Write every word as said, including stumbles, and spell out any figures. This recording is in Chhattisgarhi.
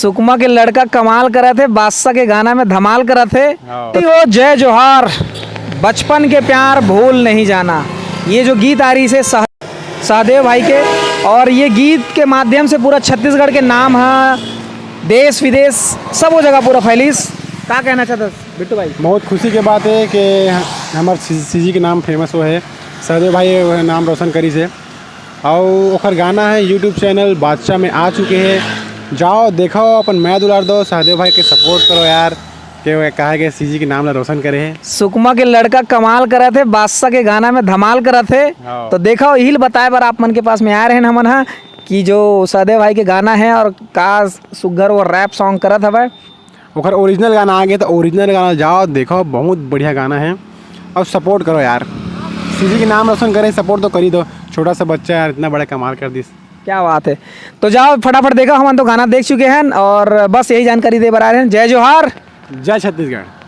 सुकमा के लड़का कमाल करत हे, बादशाह के गाना में धमाल करत हे। हाँ। ओ जय जोहार, बचपन के प्यार भूल नहीं जाना, ये जो गीत आ रहिस हे सह-, सहदेव भाई के, और ये गीत के माध्यम से पूरा छत्तीसगढ़ के नाम ह देश विदेश सब वो जगह पूरा फैलिस। का कहना चाहत हस बिट्टू भाई? बहुत खुशी के बात हे कि हमर सी-, सीजी के नाम फेमस होहे, सहदेव भाई वो नाम रोशन करिस हे। अउ ओकर गाना हे YouTube चैनल बादशाह में आ चुके हे, जाओ देखो, अपन मया दुलार दो, सहदेव भाई के सपोर्ट करो यार, के वो काहे के सीजी के नाम ला रोशन करे हे। सुकमा के लड़का कमाल करत हे, बादशाह के गाना में धमाल करत हे। हाँ। तो देखो, यही ल बताए बर आप मन के पास में आए रहेन हमन ह कि जो सहदेव भाई के गाना हे और का सुग्घर वो रैप सॉन्ग करत हवय। ओकर ओरिजिनल गाना आ गे, तो ओरिजिनल गाना जाओ देखो, बहुत बढ़िया गाना हे। और सपोर्ट करो यार, सीजी के नाम रोशन करे, सपोर्ट तो कर ही दो। छोटा सा बच्चा यार, इतना बड़ा कमाल कर दिस। क्या बात है। तो जाओ फटाफट देखो, हमन तो गाना देख चुके हैं और बस यही जानकारी दे बर आए रहेन। जय जोहार। जय छत्तीसगढ़।